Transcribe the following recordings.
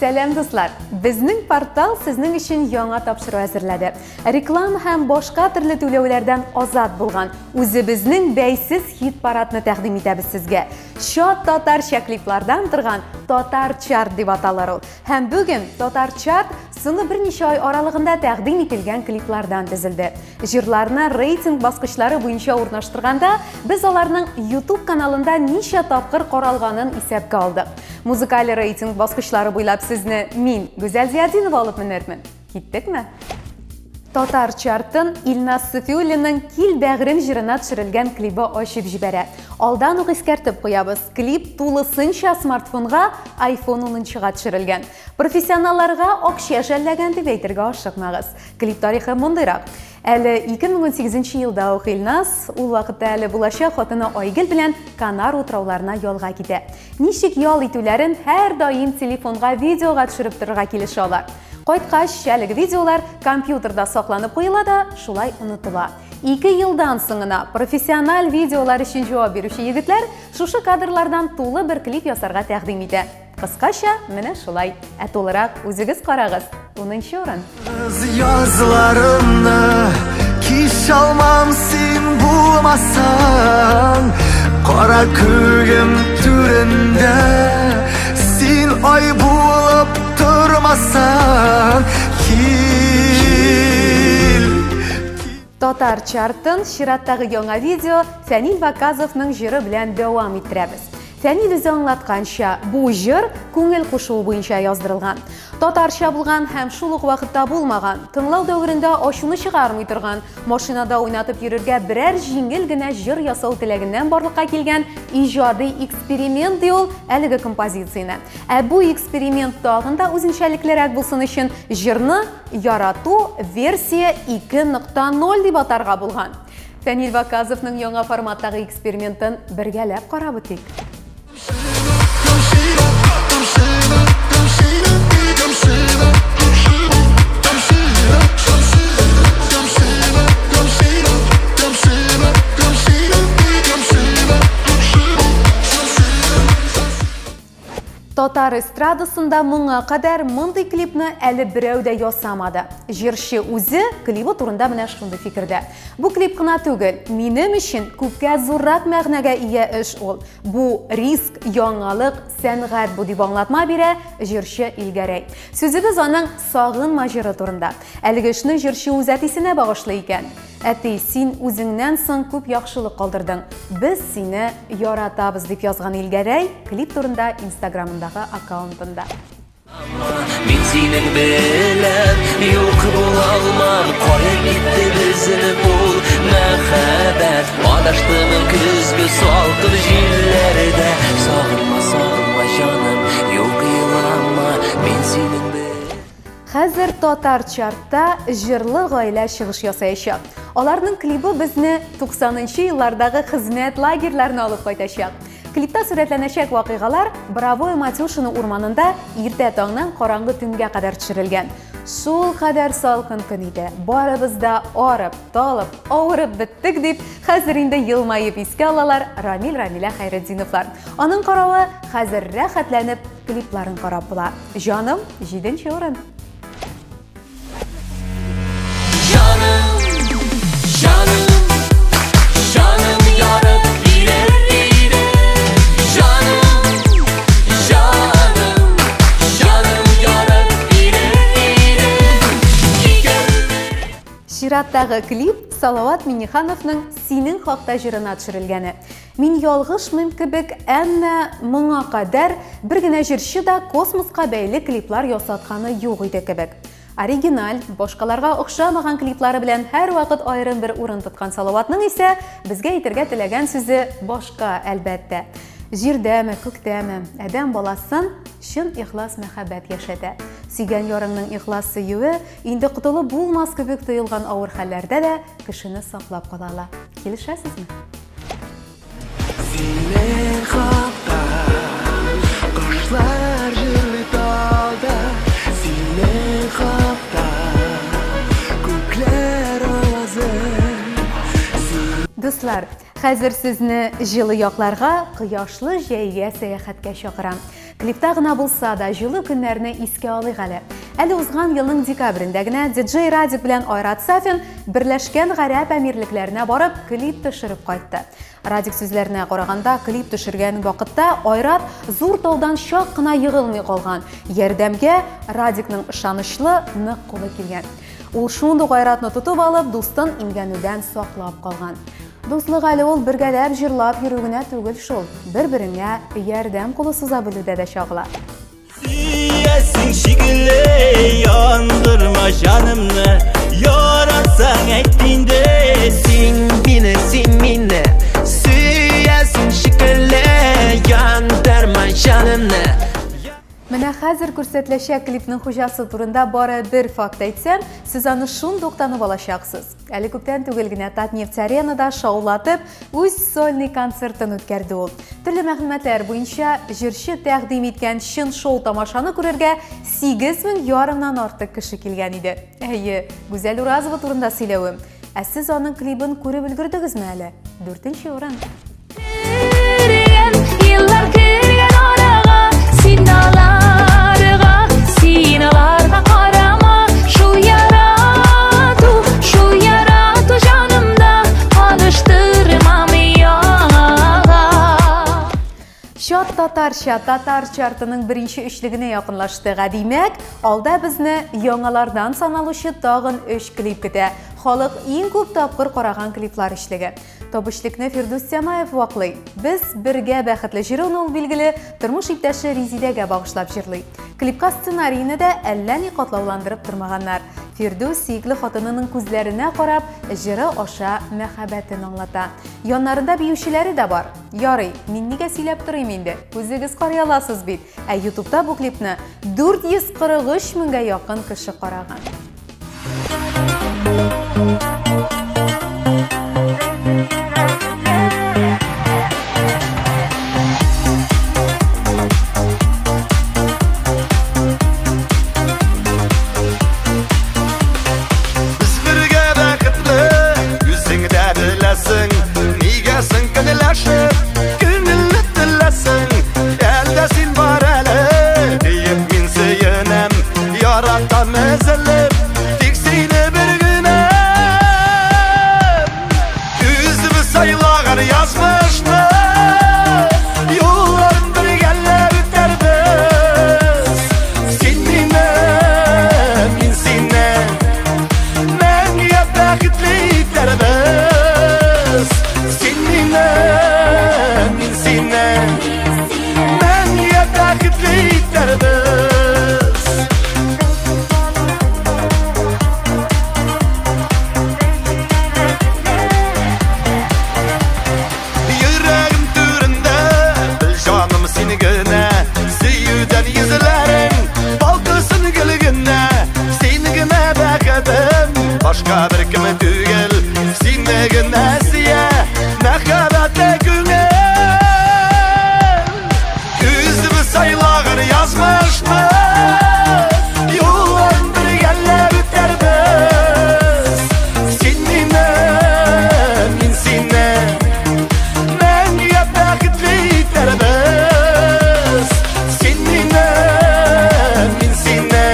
Сәлам, дуслар! Безнең портал сезнең өчен яңа тапшыру әзерләде. Реклама һәм башка төрле түләүләрдән азат булган үзебезнең бәйсез хит-парадны тәкъдим итәбез сезгә. Чат татарча клиплардан торган Татар чарт дип аталыр ул. Һәм бүген Татар чарт соңгы берничә ай аралыгында тәкъдим ителгән клиплардан төзелде. Җырларны рейтинг баскычлары буенча урнаштырганда, без аларның YouTube каналында ничә тапкыр каралганын исәпкә алдык. Музыкаль рейтинг баскычлары буйлап сезне мин, Гүзәл Зиятдинова алып менермен. Киттекме? Татар чартын Илназ Суфиуллинның Кил бәгърем җырына төшерелгән клибы ачып җибәрә. Алдан ук искәртеп куябыз, клип тулысынча смартфонга iPhone 10-га төшерелгән. Профессионалларга акча жәлләгән дип әйтергә ашыкмагыз. Клип тарихы мондыйрак. Әле 2018 елда ук Илназ, ул вакытта әле булачак хатыны Айгөл белән Канар утрауларына ялга китә. Ничек ял итүләрен һәрдаим телефонга видеога төшереп торырга килешә алар. Кайткач, әлеге видеолар компьютерда сакланып куела да, шулай онытыла. Ике елдан соң гына профессиональ видеолар өчен җавап бирүче егетләр шушы кадрлардан тулы бер клип ясарга тәкъдим итә. Кыскача, менә шулай. Ә тулырак үзегез карагыз. Унынчы урын. Язларымны кич алмам син булмасаң Кара күгем түрендә син ай булып тормасаң Кил Татар чартын чираттагы яңа видео Фәнил Ваказовның җыры белән дәвам иттерәбез. Фәнил үзе аңлатканча, бу җыр күңел кушуы буенча яздырылган. Татарча булган һәм шул ук вакытта булмаган, тыңлау дәверендә ачуны чыгармый торган, машинада уйнатып йөрергә берәр җиңел генә җыр ясау теләгеннән барлыкка килгән иҗади эксперимент ди ул әлеге композицияне. Ә бу эксперимент тагын да үзенчәлеклерәк булсын өчен җырны Ярату версия 2.0 дип атарга булган. Фәнил Ваказовның яңа форматтагы экспериментын бергәләп карап үтик. Татар эстрадасында моңа кадәр мондый клипны әле берәү дә ясамады. Җырчы үзе клибы турында менә шундый фикердә. Бу клип кына түгел, минем өчен күпкә зуррак мәгънәгә ия эш ул. Бу риск, яңалык, сәнгать бу дип аңлатма бирә җырчы Илгәрәй. Сүзебез аның Сагынма җыры турында. Әлеге эшне җырчы үз әтисенә багышлый икән. Әти, син үзеңнән соң күп яхшылык калдырдың. Без сине яратабыз, дип язган Илгәрәй клип турында инстаграмындагы аккаунтында. Мин синең белән юк була алмам. Кая китте безнең ул мәхәббәт? Адаштымы көзге салкын җилләрдә? Сагынма, сагынма, җаным, юк елама. Мин синең белән. Хәзер татар чартта җырлы гаилә чыгыш ясаячак. Аларның клибы безне 90 нчы еллардагы хезмәт лагерьларына алып кайтачак. Клипта сурәтләнәчәк вакыйгалар Боровое Матюшино урманында иртә таңнан караңгы төнгә кадәр төшерелгән. Шул кадәр салкын көн иде. Барыбыз да арып, талып, авырып беттек дип, хәзер инде елмаеп искә алалар Рамил Рамилә Хәйретдиновлар. Аның каравы, хәзер рәхәтләнеп Клипларын карап була. Җаным, җиденче урын. Җаным, җаным, җаным ярып бирер идем. Җаным, җаным, җаным ярып бирер идем. Икәү Чираттагы клип Салават Миннехановның Синең хакта җырына төшерелгәне. Мин ялгышмыйм кебек, әмма моңа кадәр бер генә җырчы да космоска бәйле клиплар ясатканы юк иде кебек. Оригиналь, башкаларга охшамаган клиплары белән һәрвакыт аерым бер урын тоткан Салаватның исә безгә әйтергә теләгән сүзе башка, әлбәттә. Җирдәме, күктәме, адәм баласын чын ихлас мәхәббәт яшәтә. Сөйгән ярыңның ихлас сөюе инде котылып булмас кебек тоелган авыр хәлләрдә дә кешене саклап кала ала. Килешәсезме? Синең хакта кошлар җырлый талда, синең хакта күкләр авазы. Дуслар, хәзер сезне җылы якларга, кояшлы җәйгә сәяхәткә чакырам. Клипта гына булса да, җылы көннәрне искә алыйк әле. Әле узган елның декабрендә генә диджей Радик белән Айрат Сафин Берләшкән Гарәп Әмирлекләренә барып клип төшереп кайтты. Радик сүзләренә караганда, клип төшергән вакытта Айрат зур таудан чак кына егылмый калган. Ярдәмгә Радикның ышанычлы, нык кулы килгән. Ул шундук Айратны тотып алып, дустын имгәнүдән саклап калган. Дуслык әле ул бергәләп җырлап йөрү генә түгел шул, бер-береңә ярдәм кулы суза белүдә дә чагыла. Сөясең шикелле, яндырма җанымны, яратсаң әйт инде. Син мине, син мине сөясең шикелле, яндырма җанымны. Менә хәзер күрсәтеләчәк клипның хуҗасы турында бары бер факт әйтсәм, сез аны шундук танып алачаксыз. Әле күптән түгел генә Татнефть Аренада шаулатып, үз сольный концертын үткәрде ул. Төрле мәгълүматлар буенча, җырчы тәкъдим иткән чын шоу-тамашаны күрергә 8 мең ярымнан артык кеше килгән иде. Әйе, Гүзәл Уразова турында сөйләвем. Ә сез аның клибын күреп өлгердегезме әле? Дүртенче урын. Кергән еллар кергән арага, син аларга, син аларга карама, шул ярату, шул ярату җанымда алыштырмам яңага. Чат татарча татар чартының беренче өчлегенә якынлаштык. Ә димәк, алда безне яңалардан саналучы тагын өч клип көтә. Халык иң күп тапкыр караган клиплар өчлеге. Топ-өчлекне Фирдүс Тямаев ваклый. Без бергә бәхетле җырын ул, билгеле, тормыш иптәше Резидәгә багышлап җырлый. Клипка сценарийны да әллә ни катлауландырып тормаганнар. Фирдүс сөекле хатынының күзләренә карап, җыры аша мәхәббәтен аңлата. Яннарында биючеләре дә бар. Ярый, мин нигә сөйләп торыйм инде, үзегез карый аласыз бит. Ә ютубта бу клипны 443 меңгә якын кеше караган. Без бергә бәхетле, үзең дә беләсең. Нигә соң көнләшеп, күңелне теләсең? Әлдә син бар әле, диеп мин сөенәм. Яратам өзелеп, тик сине бер генә. Үзебез сайлаган язмышны, юлларын бергәләп үтәрбез. Син мине, мин сине мәңгегә бәхетле итәрбез. Син мине, мин сине мәңгегә бәхетле итәрбез. Йөрәгем түрендә, бел җаным син генә, сөюдән йөзләрең балкысын гел генә. Син генә бәхетем, башка беркем түгел, сине генә сөя мәхәббәтле күңел. Үзебез сайлаган язмышны, юлын бергәләп үтәрбез. Син мине, мин сине мәңгегә бәхетле итәрбез. Син мине, мин сине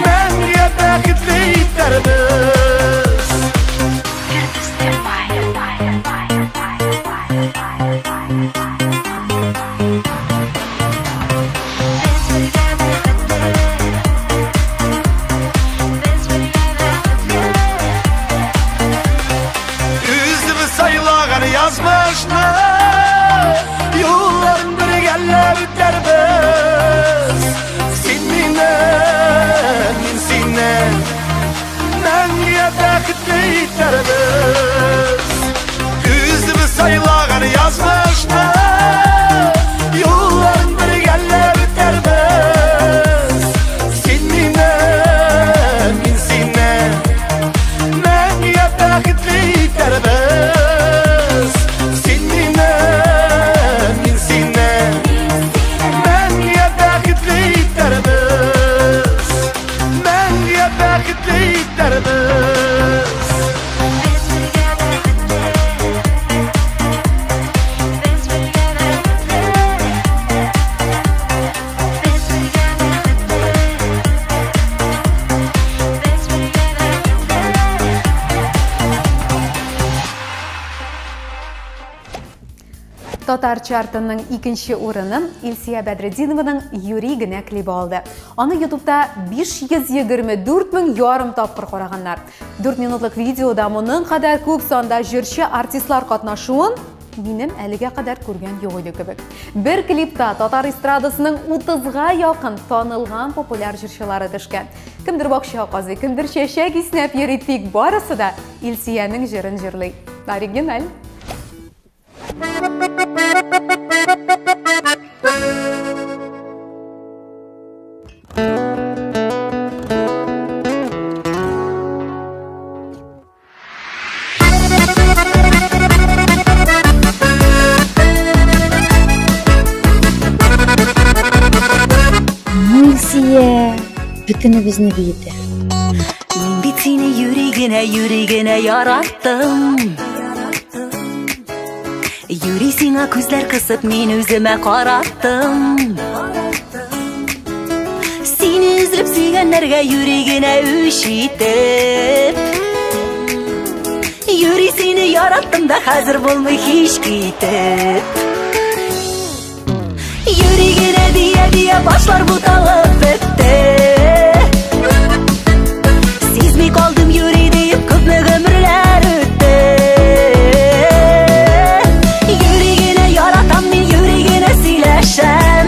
мәңгегә бәхетле итәрбез. Без бергә бәхетле, без бергә бәхетле. Үзебез сайлаган язмышны, юлларын бергәләп үтәрбез. Син мине, мин сине мәңгегә бәхетле итәрбез. Үзебез сайлаган язмышны, юлларын бергәләп үтәрбез. Син мине, мин сине мәңгегә бәхетле итәрбез. Син мине, мин сине мәңгегә бәхетле итәрбез. Мәңгегә бәхетле итәрбез. Без Татар чартының икенче урынын Илсия Бәдретдинованың Юри генә клибы алды. Аны ютубта 524 мең ярым тапкыр караганнар. 4 минутлык видеода моның кадәр күп санда җырчы артистлар катнашуын минем әлегә кадәр күргән юк иде кебек. Бер клипта татар эстрадасының 30-га якын танылган популяр җырчылары төшкән. Кемдер бакча казый, кемдер чәчәк иснәп йөри, тик барысы да Илсиянең җырын җырлый. Оригиналь. Илсия бөтенебезне биетә. Мин бит сине юри генә, юри генә яраттым. Юри сиңа күзләр кысып, мин үземә караттым. Сине өзелеп сөйгәннәргә юри генә үч итеп. Юри сине яраттым да хәзер булмый һич китеп. Юри генә дия-дия башлар буталып бетте. Сизми калдым юри диеп күпме гомерләр үтте. Юри генә яратам мин, юри генә сөйләшәм.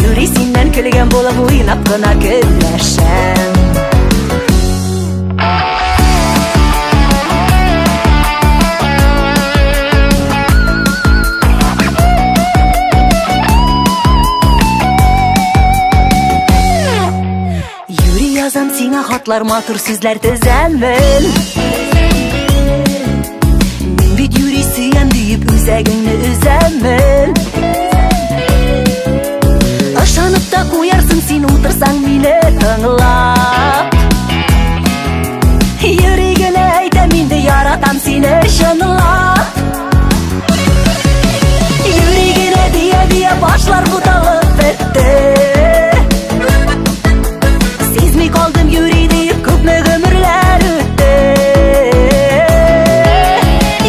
Юри синнән көлгән булып уйнап кына көнләшәм. Юри язам сиңа хатлар, матур сүзләр тезәмен. Мин бит юри сөям диеп үзәгеңне өзәмен. Ышанып та куярсың син утырсаң мине тыңлап. Юри генә әйтәм инде яратам сине чынлап. Юри генә дия-дия башлар буталып бетте. Сизми калдым юри диеп күпме гомерләр үтте.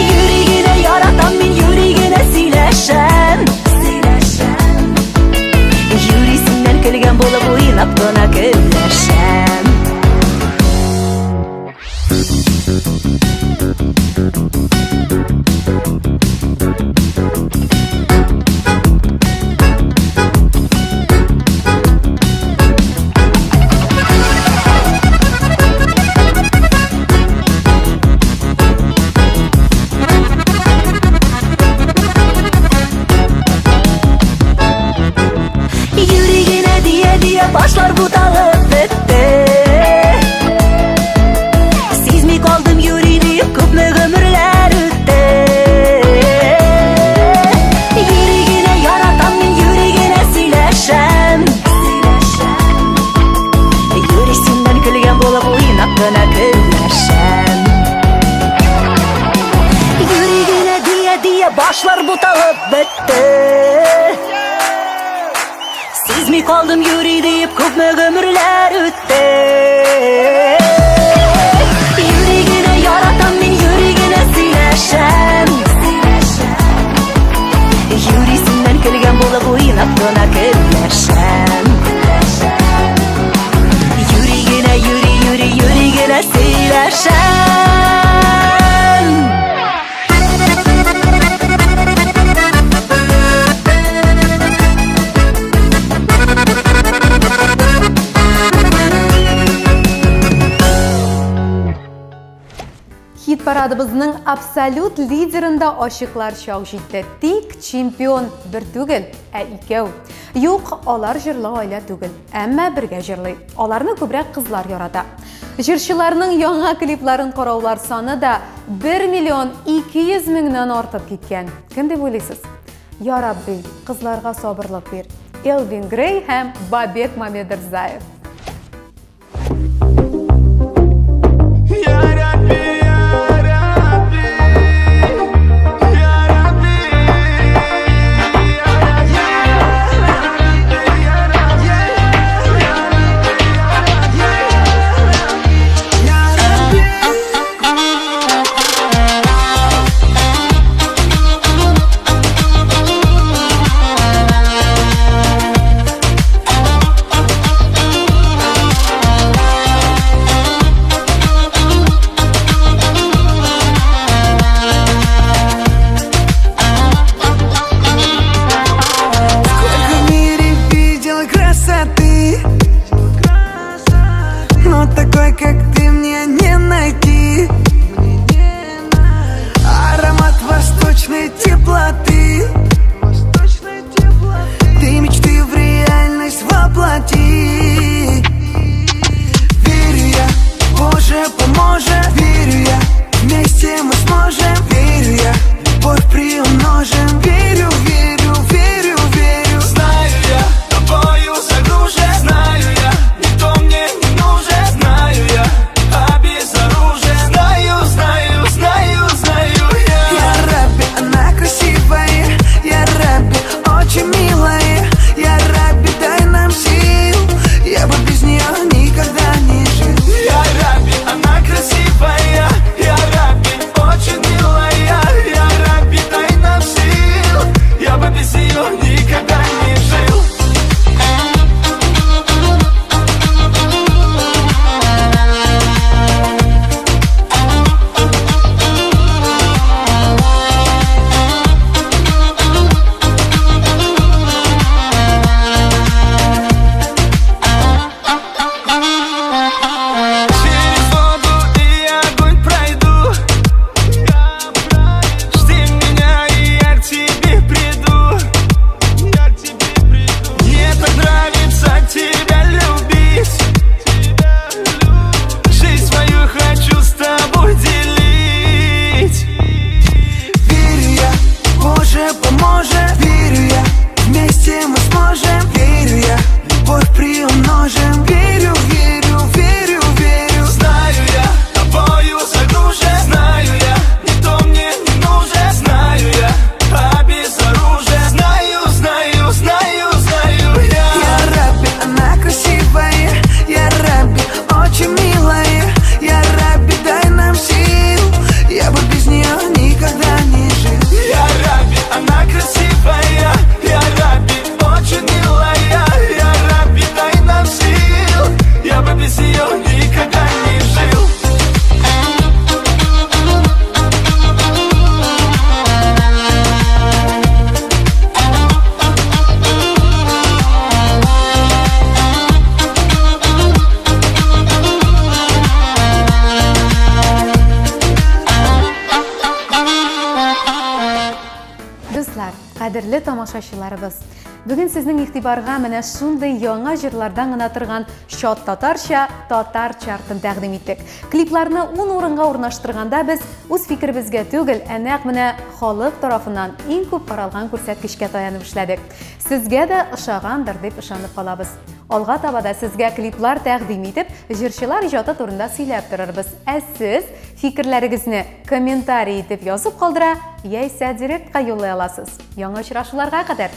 Юри генә яратам мин, юри генә сөйләшәм. Юри синнән көлгән булып уйнап кына көнләшәм. Юри генә дия-дия башлар буталып бетте. Сизми калдым юри диеп күпме гомерләр үтте. Юри генә яратам мин, юри генә сөйләшәм. Юри синнән көлгән булып уйнап кына көнләшәм. Юри генә дия-дия башлар буталып бетте. Сизми калдым юри диеп күпме гомерләр үтте. Юри генә яратам мин, юри генә сөйләшәм. Юри синнән көлгән булып уйнап кына көнләшәм. Юри генә, юри, юри, юри генә сөйләшәм. Хит парадыбызның абсолют лидерында ачыклар чак җитте. Тик чемпион бер түгел, ә икәү. Юк, алар җырлы гаилә түгел, әмма бергә җырлый. Аларны күбрәк кызлар ярата. Җырчыларның яңа клипларын караулар саны да 1 миллион 200 меңнән артып киткән. Кем дип уйлыйсыз? Я Рабби, кызларга сабырлык бир. Элвин Грей һәм Бабек Мамедырзаев. сможем. Верю я, любовь приумножим. Верю, верю, верю, верю. Знаю я, тобою загружен. Знаю я, никто мне не нужен. Знаю я, обезоружен. Знаю, знаю, знаю, знаю я. Я Раби, она красивая. Я Раби, очень милая. Я Раби, дай нам сил. Я бы без нее никогда не жил. Я Раби, она красивая. Я Раби, очень милая. Я Раби, дай нам сил. Я бы без нее никогда не жил. Через воду и огонь пройду. Жди меня, и я к тебе приду. Мне так нравится тебя любить. Жизнь свою хочу с тобой делить. Верю я, Боже, поможет. Верю я, вместе мы сможем. Верю я, любовь приумножим. Верю, верю, верю, верю. Знаю я, тобою загружен. Знаю я, никто мне не нужен. Знаю я, обезоружен. Знаю, знаю, знаю, знаю я. Я Раби, она красивая. Я Раби, очень милая. Я Раби, дай нам сил. Я бы без нее никогда не жил. Я Раби, она красивая. Я Раби, очень милая. Я Раби, дай нам сил. Я бы без нее никогда не жил. Дуслар, кадерле тамашачыларыбыз, бүген сезнең игътибарга менә шундый яңа җырлардан гына торган чат татарча татар чартын тәкъдим иттек. Клипларны 10 урынга урнаштырганда без үз фикеребезгә түгел, ә нәкъ менә халык тарафыннан иң күп каралган күрсәткечкә таянып эшләдек. Сезгә дә ошагандыр дип ышанып калабыз. Алга таба да сезгә клиплар тәкъдим итеп, җырчылар иҗаты турында сөйләп торырбыз. Ә сез фикерләрегезне комментарий итеп язып калдыра, яисә директка юллый аласыз. Яңа очрашуларга кадәр!